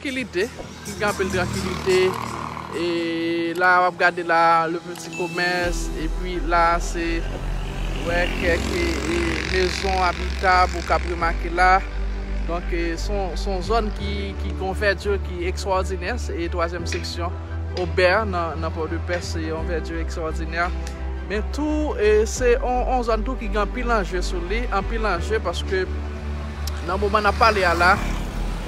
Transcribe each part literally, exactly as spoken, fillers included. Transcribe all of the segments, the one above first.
Trankilite, ki gen anpil trankilite. E la, w ap gade la, le peti komès, epi la, se, wè, kèk, e, e, mezon abitab ou k ap remake la. Donk, e, se yon, se yon zòn ki, ki gen yon vèdi ki ekstwòdinè, se twazyèm seksyon Obè nan, nan Pòdepè, se yon vèdi ekstwòdinè. Men tou, e, se yon, yon zòn tou ki gen anpil anje sou li, anpil anje, paske nan moman n ap pale a la,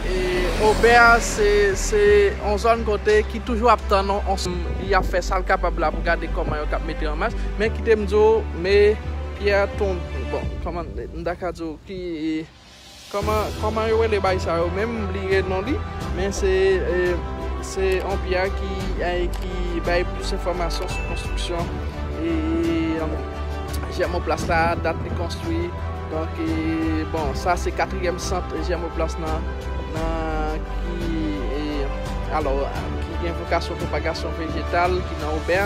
e, Obè a, se, se yon zòn kote ki toujou ap tann yon, yon, y ap fè sa l kapab la pou gade kòman yo k ap mete an mach. Men kite m di w, men Pierre Ton-, bon, kòman, m ta ka di w ki, kòman, kòman yo rele bay sa yo menm, m bliye non li, men se, e, se yon Pierre ki, e, ki bay plis enfòmasyon sou konstriksyon, e, Jèmoplas la, dat li konstwi. Donk, e, bon, sa se katriyèm sant Jèmoplas nan, nan ki, e, alò, ki gen vokasyon pwopagasyon vejetal ki nan Obè.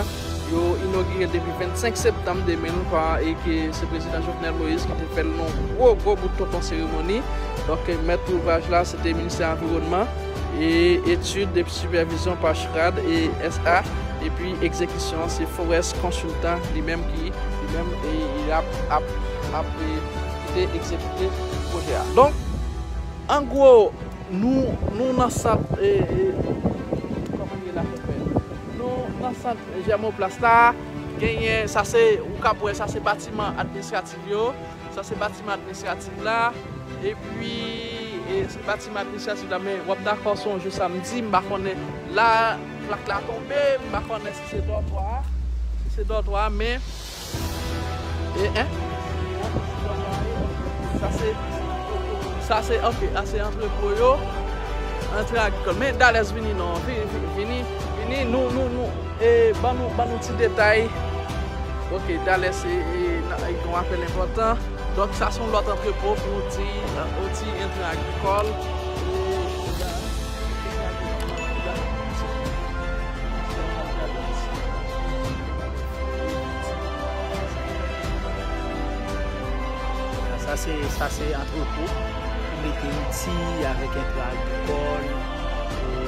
Yo inogire l depi vennsenk septanm de mil pa, e ke se prezidan Jovenel Moïse ki te fè l nan gwo, gwo bout tonton seremoni. Donk, mèt ouvraj la, se te Ministè Anviwònman e Etid, epi sipèvizyon pa CHRAD e S A, epi egzekisyon an, se Forest Consultant li menm ki, li menm, e, e ap, ap, ap, e, ki te egzekite pwojè a. Donk, an gwo, nou, nou nan sant, e, e, kòman li rele la, fè? Nou nan sant Jèmoplas la, genyen, sa se, ou k ap wè, sa se batiman administratif yo, sa se batiman administratif la, epi, e, se batiman administratif la, men w ap dakò se yon jou samdi, m pa konnen, la, plak la tonbe, m pa konnen si se dòtwa a, si se dòtwa a, men, e, en? Sa se, sa se, ok, sa se antrepo yo, antre agrikòl. Men Dalès vini non, vini, vini, vini, vini, nou, nou, nou, e, ban nou, ban nou ti detay. Ok, Dalès, e, e, nan, e, gen yon apèl enpòtan. Donk, sa se yon lòt antrepo pou ti, e, ti entran agrikòl. E, sa se, sa se antrepo pou mete outi avèk entran agrikòl. E,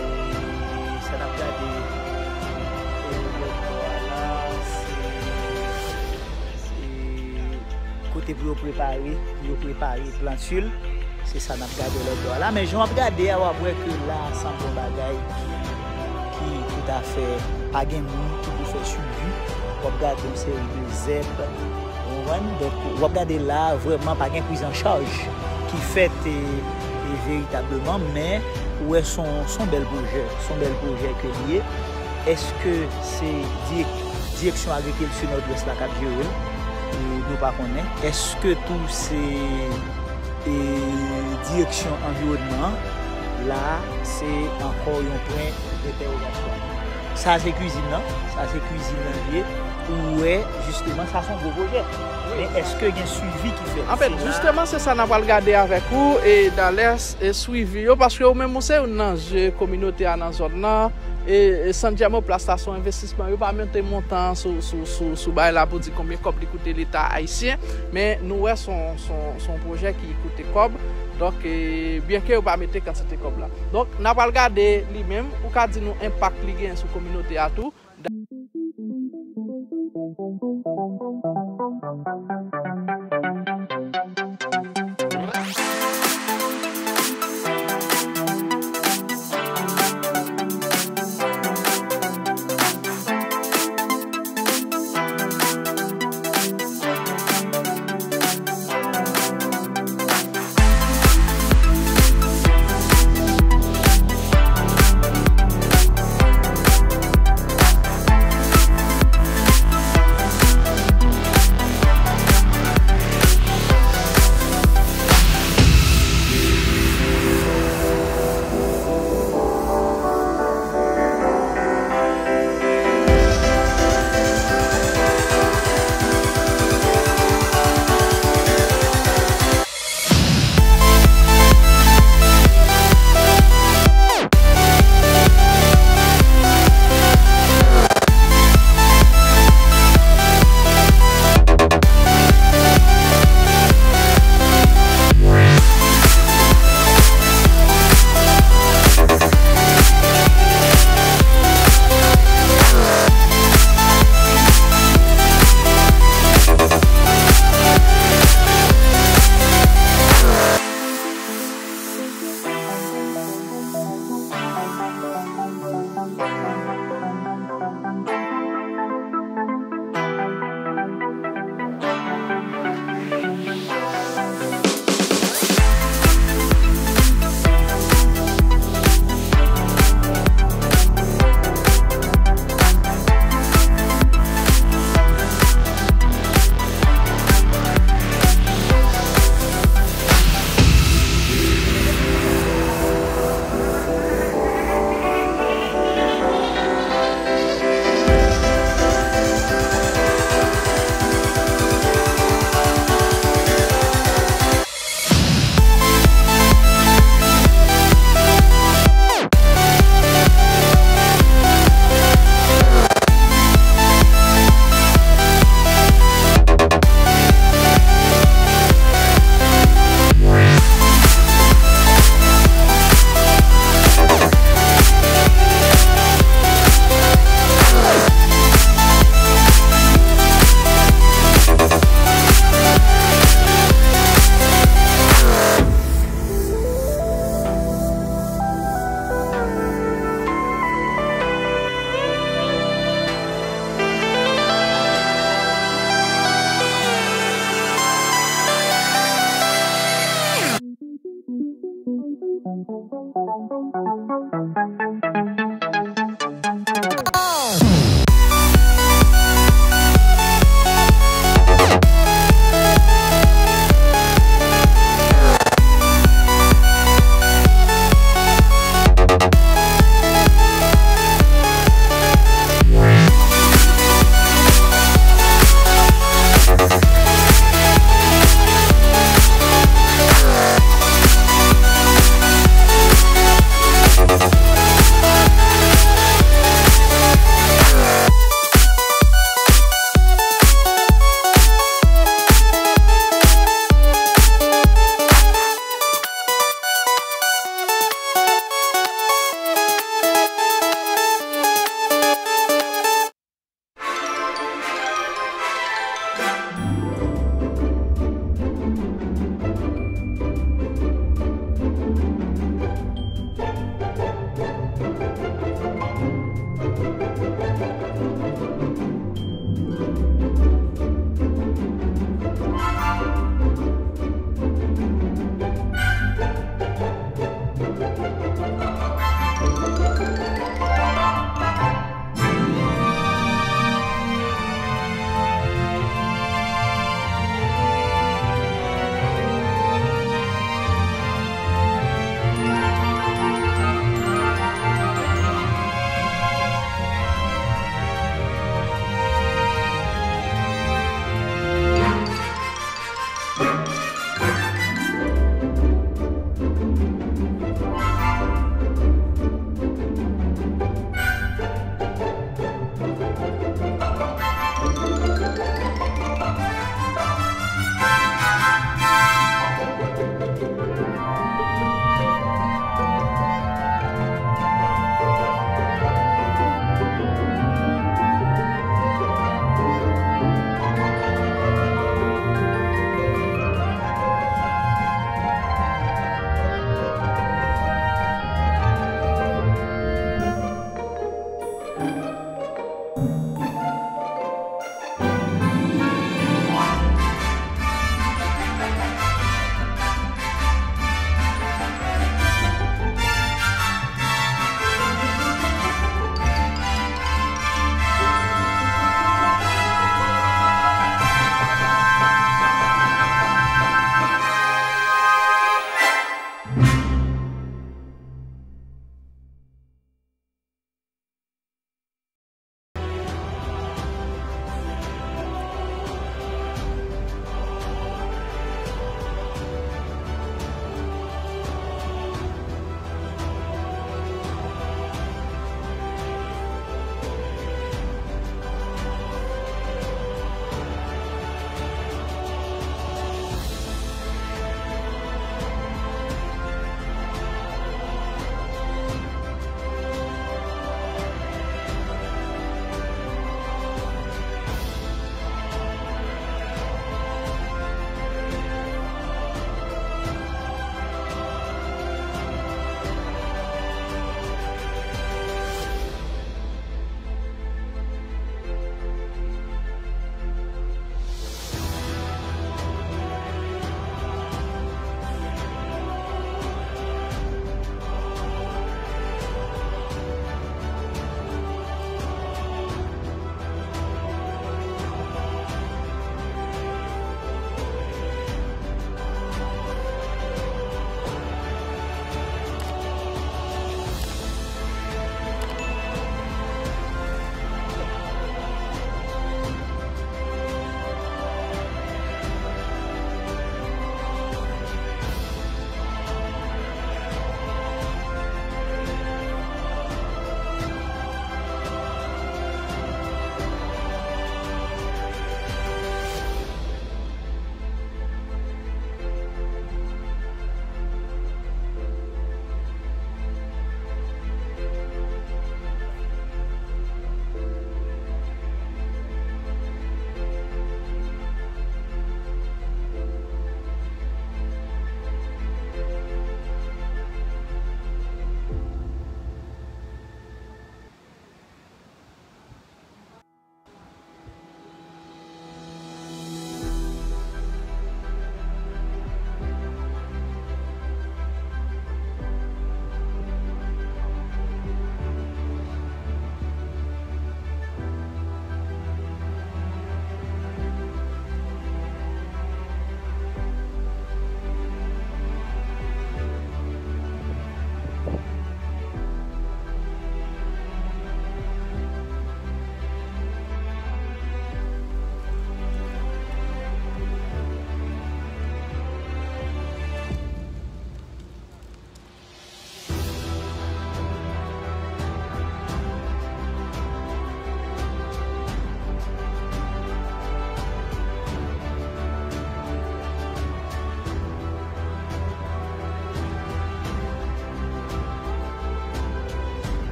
sa n ap gade, e, lòt bò a la, se, se kote pou yo prepare, pou yo prepare planti l. Se sa n ap gade lòt bò a la. Men jan w ap gade a, w ap wè ke la sanble yon bagay ki, ki toutafè pa gen moun ki pou fè swivi. W ap gade yon seri de zèb, ou konprann? Donk, w ap gade la, vrèman, pa gen priz an chaj ki fèt, e, e veritableman, men ou wè se yon, se yon bèl pwojè, se yon bèl pwojè ke l ye. Èske se dirèk-, direksyon agrikilti Nòdwès la k ap jere l? E nou pa konnen. Èske tou se, e, direksyon anviwònman an? La, se ankò yon pwen entèwogasyon. Sa se kwizin nan, sa se kwizin nan l ye. Ou wè, jisteman, sa se yon gwo pwojè. Men èske gen swivi ki fèt? Anfèt, jisteman, se sa n ap pral gade avèk ou, e Dalès, e swivi yo, paske ou menm ou se youn nan je kominote a nan zòn nan. E, e Sant Jèmoplas la se yon envestisman. Yo pa mete montan sou, sou, sou, sou bagay la pou di konbyen kòb li koute Leta ayisyen, men nou wè se yon, se yon, se yon pwojè ki koute kòb. Donk, e, byenke yo pa mete kantite kòb la. Donk, n a pral gade li menm, ou ka di nou enpak li genyen sou kominote a tou.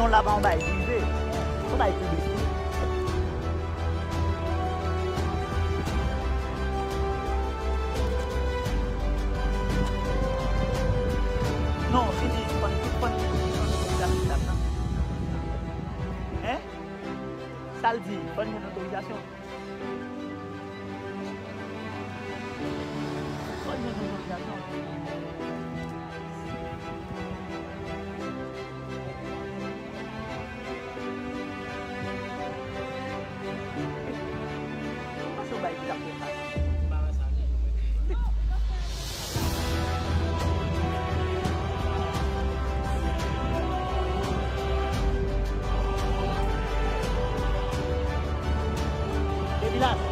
Non, la pa yon bagay prive. Se yon bagay piblik. Non, li di, fò n, fò n, fò n jwenn otorizasyon dam nan. Hein? Sa l di, fò n jwenn otorizasyon. Fò n jwenn otorizasyon. Mwen panse w bay ki t ap fè sa. Depi la.